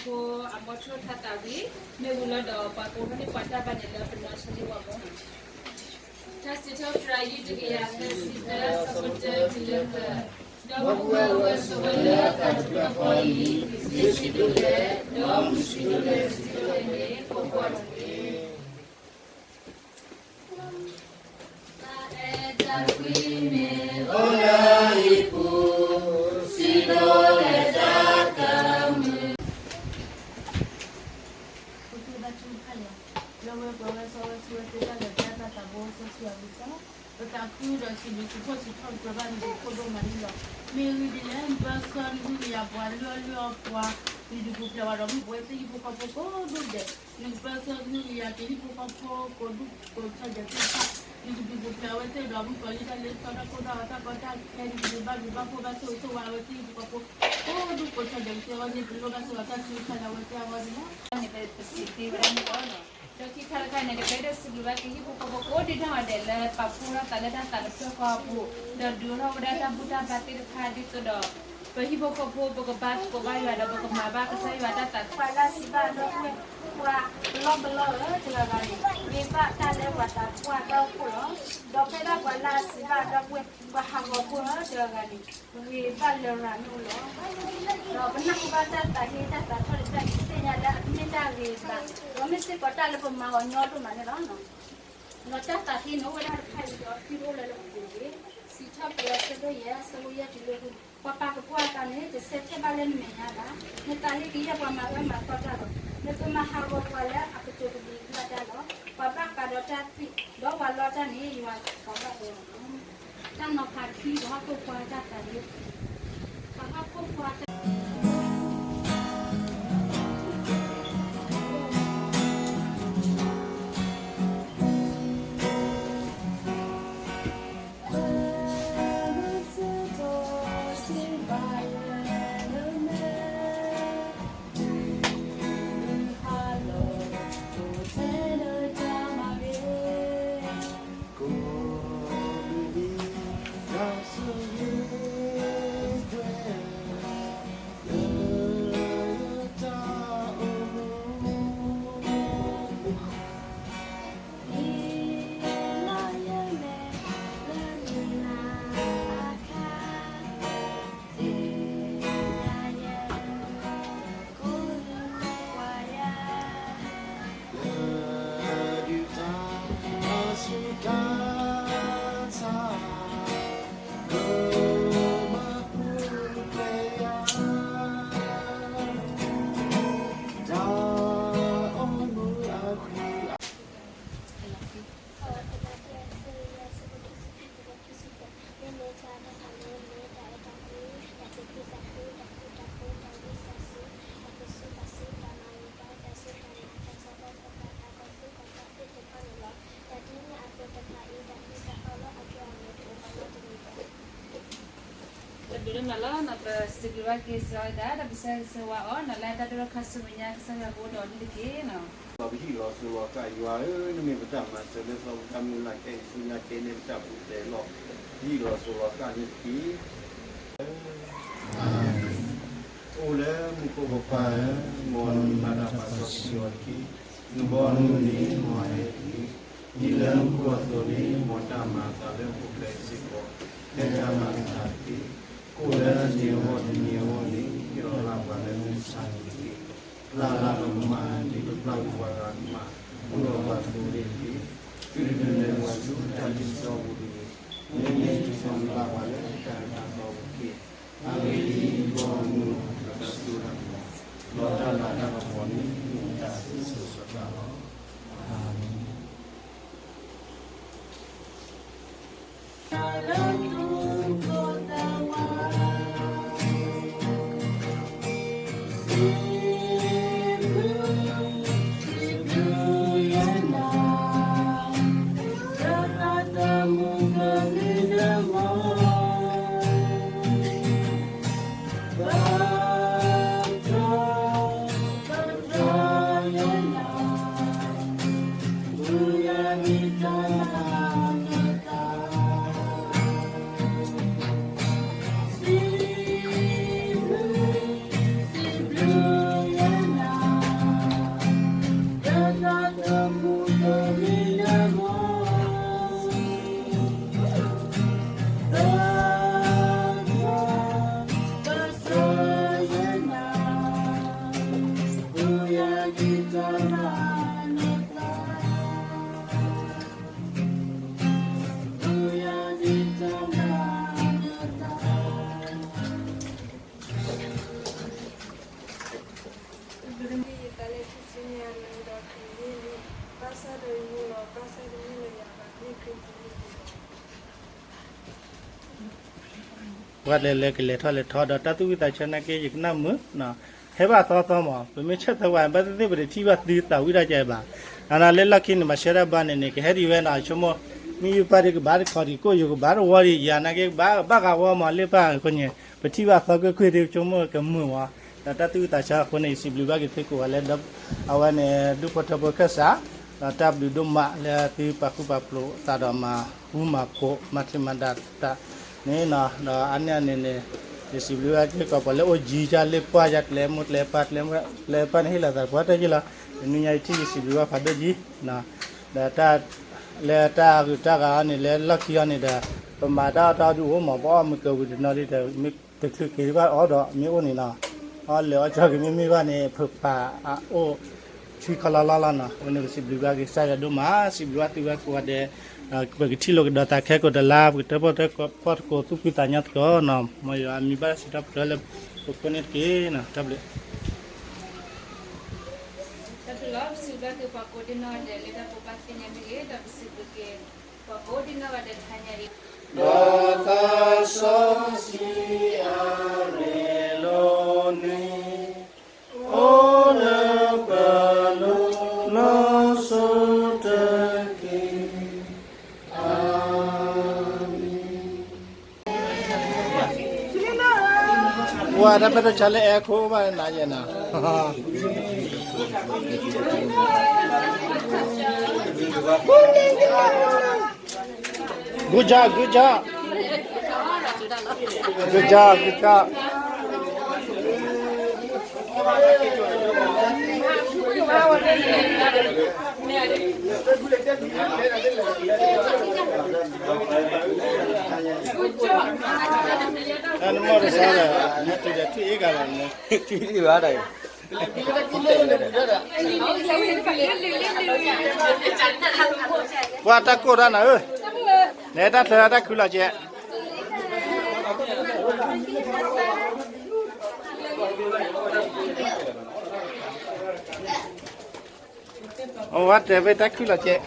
ဖိအဘီဆိထါသးဝံၤ မ့ၢ်ဝံၤလီၤဒီး ပှၤကိးထီၣ်န့ၢ်ပှၤတၢ်ဘါန့ၣ်လၢပနီၢ်ဆၢလ့ဝါမး. ထါစံးထီၣ်ပတြၢၤ ယုၢ်တကယၤသၢဆံသၢ ဆၢဖိတၢတုၤလၢသၢ, ဒီပုၢ်ဝဲၢ်ဝဲၢ်ဆိးဝဲလၢတၢ်တဖျၢၣ်ဃီအံၤ မ့ၢ်စံးဒိၣ်လဲၣ်, ဒီးမုၢ်စံးဒိၣ်လဲၣ်စံးဒိၣ်လဲၣ်န့ၣ် ကအိၣ်တက့ၢ်. တၢ်အဲၣ်တၢ်ကွံမ့ၢ်အိၣ်လၢဟံၣ်ပူၤ, စံးဒိၣ်လဲၣ်တၢ်ကမုာ်. ပသုးသးထူတဖၣ်လၢ လၢဝဲပှၤဝဲစီဝဲဆူဝဲသ့ၣ်တၢ်လၢာ်တၢ်သးဘိစီဆှံအပူၤစ့ၢ်, ပသးခုဒီးစံးဘျုးစံးဖှိၣ်စံးထီၣ်ပတြၢၤဘၣ်နသုးခိၣ်ဒိၣ်မးန့ၣ်လီၤ. မ့ၢ်ဂ့ၢ်ဒ်လဲၣ် နပၢဆှၢနဟုကယာ်ပှၤလုၢ်အီၣ်လုၢ်အီပှၤ နဒုးပူၤဖျဲးဝဲဒီးမုၢ်ပဝဲသ့ၣ်ဟံၣ်ဖိဃီဖိကိးဒူၣ်ဒဲး, နကပၢဆှၢနဟုကယာ်က့ၤဟံၣ်ဖိဃီဖိကိးဒူၣ်ကိးဆၢဒဲးသ့ၣ်တဖၣ်, နကဒုးပူၤဖျဲးအဝဲသ့ၣ်ဒီးမုၢ်ကီၤလံၢ်တၢ်လ့ပစီတၢ်ကိၢ်တၢ်ဂီၤတၢ်ကီတၢ်ခဲ, နကဒုးဘၣ်ဒိဘၣ်ဖှိၣ်ဘၣ်ဆိၣ်ဂ့ၤဆိၣ်ဝါအဝဲသ့ၣ်ဟံၣ်ဖိဃီဖိ ကိးဒူၣ်ကိးဆၢဒဲးသ့ၣ်အဂီၢ်န့ၣ် ပလိၣ်ဘၣ်ဆိၣ်ဂ့ၤတၢ်ထုကဖၣ်လၢအဝဲသ့ၣ်အဂီၢ်န့ၣ်လီၤ. န့ၣ်ပစံးသ့ဝဲဒၣ်န့ၣ်လီၤ. ဒီးခံခါတခါန့ၣ် တကဲဒီးစံးဘျုးဘၣ်က့ၤဟံၣ်ဖိဃီဖိကိးဒူၣ်ဒဲးအဂီၢ်ဒဲးလၢပာ်ဖှိၣ်ထီၣ်သးလၢတၢ်သးတဖျၢၣ်ဃီအပူၤ, ဒီးဒုးအိၣ်ထီၣ်ဝဲဒၣ်တၢ်ဘူၣ်တၢ်ဘါသ့ၣ်တဖၣ်ဒ်သိးဒီး ပဟံၣ်ဖိဃီဖိ ပကဘါသကိးဘၣ်ယွၤဒီးပကမၤဘၣ်ကစၢ်ယွၤတၢ်သး ပှၤလၢအစံးဘၣ်ဒီပုၢ်ဝဲၢ် ပှၤကလီကလီဧၢ တဂၤဂၤန့ၣ် ဂ့ၤဘၣ်တၢ်လၢပှၤသးပှၢ်တၢ်အိၣ်ဖှိၣ်လီၤ. ဒီးဖဲဒၣ်ပှၤလၢအစံးဘၣ်ဒီပုၢ်ဝဲၢ် ပှၤဟးဂီၤဖိဧၢ တဂၤဂၤန့ၣ် ဂ့ၤဘၣ်လရာ်မ့ၢ်အိၣ်လီၤ. ဒီးပနၢ်ဟူဘၣ်တၢ်သးဟ့တၢ်သးထီၣ်ဒၣ် ပသ့ၣ်ညါလၢအမ့ၢ်တၢ်ဂ့ၤဘၣ်, ဒီးမ့ၢ်စ့ၢ်ကီးတၢ်လၢပမၤအီၤညီဒိၣ်မးန့ၣ်လီၤ. ဒီးတၢ်သးဟ့န့ၣ်အိၣ်ဝဲဒၣ်တခါအံၤဒီး သုတအိၣ်လၢလၢပူၤတဂ့ၤ. စံးထီၣ်ပတြၢၤအဆၢဒိၣ်ယဲၢ် အဆၢဖိယဲၢ်တုၤလၢဃု, ပှၤပာ်ကကွၢ်အသးန့ၣ် တဆဲးထဲဘၣ်လၢနမဲာ်ညါဘၣ်. နသးဟ့ကယဲၢ်ပှၤမၤအၢမၤသီတၢ်လီၤ. နကမၤဟးဂီၤပှၤလၢအကတိၤကဘျံးကဘျၣ်တၢ်လီၤ. ပှၤဘၣ်ဃးဒီးတၢ်သွံၣ်, ဒီးပှၤလီတၢ်န့ၣ် ယွၤကပာ်ဘၣ်အီၤလီၤ. တၢ်နီၤဖးခံ ပှၤဟီၣ်ခိၣ်ခွါတၢ်သးလၢ ပှၤဟီၣ်ခိၣ်ခွါတၢ် တၢ်ဘျုးလၢနၤလီၤ, ပစံးဘျုးဘၣ်က့ၤစ့ၢ်ကီးဒၣ် ဒီးပဆၢဂ့ၤဆၢဝါအီၤ နလၢတၢ်ဒိၣ်ထီၣ်ခါဆူမဲာ်ညါ ကစၢ်ယွၤကအိၣ်ဒီးအီၤန့ၣ်တက့ၢ်လီၤ. ပဟံၣ်လီၤစိၤလီၤဃာ်ယွၤဧၢ, နမ့ၢ်ပတၢ်မၤစၢၤလၢသီပူၤ တၢ်မုၢ်လၢ်ခဲအံၤဆူညါကဲန့ၣ် ပတၢ်ပူၤဖျဲးလီၤ. ပဟံၣ်လီၤစိၤလီၤဃာ်န့ၣ်တက့ၢ်. အိၣ်လၢမူခိၣ်ပပၢ်ဧၢ, မ်နမံၤမၤတၢ်ပာ်စီဆှံအီၤတက့ၢ်. နဘီနမုၢ်နံၤမ့ၢ်ဟဲတက့ၢ်. ဒ်လၢမူခိၣ်အသိးန့ၣ် မ်တၢ်မၤအသးလၢဟီၣ်ခိၣ်ချၢအံၤစ့ၢ်ကီး ဟဲတၢ်မၤအသးတက့ၢ်. ကိၣ်လၢတနံၤအဂီၢ်တနံၤအဂီၢ်န့ၣ် ပလီၢ်ဘၣ်ပှၤလၢမုၢ်ဆါန့ၣ်တက့ၢ်. ပျၢ်လၢပကမၢ် ဒ်ပပျၢ်ကွံာ်ပှၤဂၤအကမၢ်, အိၣ်ဒီးပှၤကိးဂၤဒဲးတက့ၢ်. သုတဒုးနဲၣ်ပှၤဆူတၢ်ဒ်သိးပူၤတဂ့ၤ. မ့မ့ၢ်တၢ်လၢပျၢ်ကွံာ်လၢတၢ်အၢတၢ်သီပူၤတက့ၢ်. အဂ့ၢ်ဒ်အံၤ, မ်နမံၤမၤတၢ်ပာ်စီဆှံအီၤတက့ၢ်. ဒီးတၢ်လၤတၢ်ကပီၤန့ၣ် မ့ၢ်တၢ်သ့စီဆှံတၢ်လီၤ. အၤမ့ၣ်. တၢ်လၢသူၣ်ကိၢ်သးဝး ပှၤလဲၤလဲၤကလဲၤထီၣ်လဲၤထီဒီးတၢ်သူၣ်ဝံၣ်သးဆၢနာ်က့ ယကနၣ်မုာ်, ဟဲဘၣ်သီသီမး ပမ့ၢ်ဆၢထၢၣ်ဝဲ ဘၣ်သ့ၣ်သ့ၣ်ပတထံၣ်ဘၣ်သုသးဝံၣ်တၢ်ကဲဘၣ်, နလၢလီၢ်ခံန့ၣ် မၤဆၢတၢ်ဘၣ်န့ၣ်န့ၣ် ကဟဲဒ်ဝဲနီၤ ဆိကမိၣ်, မ့ၢ်ယုၢ်ပၢ်ဒ်ကဘၣ်တခီဒံး ကိၣ်ယိၤကဘၣ်တဝီဒံး ယၤနာ်က့ကဘၣ်ဘၣ်ဂၤဝီမး လၢပၢ်အဃိန့ၣ် ပထံၣ်ဘၣ်သီကွ့ၢ်ကွ့ၢ်ဒ်ဆိကမိၣ်ကမုာ်ဝဲ, ဒီးတၢ်သူၣ်ဝံၣ်သးဆၢအဃိန့ၣ် ယစံးဘျုးဘၣ်က့ၤသုကိးဂၤလၢ အဝဲန့ၣ် ဒူၣ်ဖိထၢဖိခၢၣ်စး, ဒီးတၢ်ဘျုးဒိၣ်မးလၢသုပာ်ဃူပာ်ဖိးသးဒီးမၤဟူမၤဖိး မၤထံမၤဒါတၢ်န့ၣ်နီၤ, ဒီးအါန့ၢ်အန့ၣ်န့ၣ် ယစံးဘျုးဘၣ်က့ၤကီးပှၤလၢအိၣ်ယံၤ ယၤလၢပှၢ် ယၤကျဲမိၢ်ကျဲပၢ် ကျဲပၢ်န့ၣ်ဟ့ၣ်လီၤသးပှၢ်တၢ်ယ့ၢ်လီၤ, တနံၤညါအံၤထံၣ်ယစံးဘျုးဘၣ်ဖးဒိၣ်ယံၤ, ဒီးတၢ် လၢတၢ်ဂုၤတၢ်ဂၤအီၤန့ၣ် လၢလီၢ်ခံအီၤန့ၣ်ဒီး ပမၤတၢ်အီၣ်တၢ်အီဒုးအိၣ်မး ပအီၣ်မ့ၤကဝံၤတနီၤဒ်ဒီး မ့ၢ်တချုးက့ၤဘၣ်အီၤဒီးမ့ၢ်အိၣ်န့ၣ်နီၤ, အီၣ်လၢာ်အီၣ်ကၠီက့ၤမ့မ့ၢ်ဘၣ်န့ၣ် ဖုးဖးအအိၣ် ဆှံခီလီလီလီၤနီၤ, အဝဲန့ၣ်ပစံးဘျုးဘၣ်က့ၤကစၢ်ယွၤဒိၣ်မး စံးဘျုးဘၣ်သုဝဲကိးဂၤဒဲး, ပကထံၣ်လိာ်ကဒီးသးခဲကိာ်တလါ ပကတၢၣ်ပီၣ်တၢၣ်ပီၣ်သကိးသူၣ်ဖှံသးညီသကိးနီၤ, မ်ယွၤအမံၤဘၣ်စံးထီၣ်ပတြၢၤလၢပခိၣ်န့ၣ်တက့ၢ်နီၤ, တၢ်ဘျုး တၢ်ဘျုးလီၤ, ပစံးဘျုးက့ၤပှၤကိးဒံနီၢ်ဂၤဒဲးလၢတၢ်ဖိပၢ်သ့ၣ်ညါမ့ၢ်ဂ့ၤ, ဒီးပစံးဘျုးက့ၤပှၤကိးဒံနီၢ်ဂၤဒဲးတဟါညါအံၤ, ဒီးသးစီဆှံအရ့လိာ်န့ၣ် အိၣ်လၢပလိၤလီၤစိၤတက့ၢ်. အၤမ့ၣ်. ပှၤတၢ်ပၢၢ်တၢ်ဆါလၢအဲၣ်ခိၣ်ဘၣ်နၤယဲနၤ, ဂုၢ်ကၢ် ဂုၢ်ကၢ် ဂုၢ်ကၢ် ဂုၢ်ကၢ် နမီၢ်တစါဒီး နတုၤဒီးထွံၣ်အ့ၣ်ဂၤလီၤန့ၣ်, ထွံၣ်အ့ၣ်ဂၤဒီး ပှၤတၢ်ကိၢ်တၢ်နၤဧၢ, နဲတၢ်ချၢတၢ်ခုလီၤကဲး, အဝဲတဲဝဲတၢ်ခုလီၤကဲး.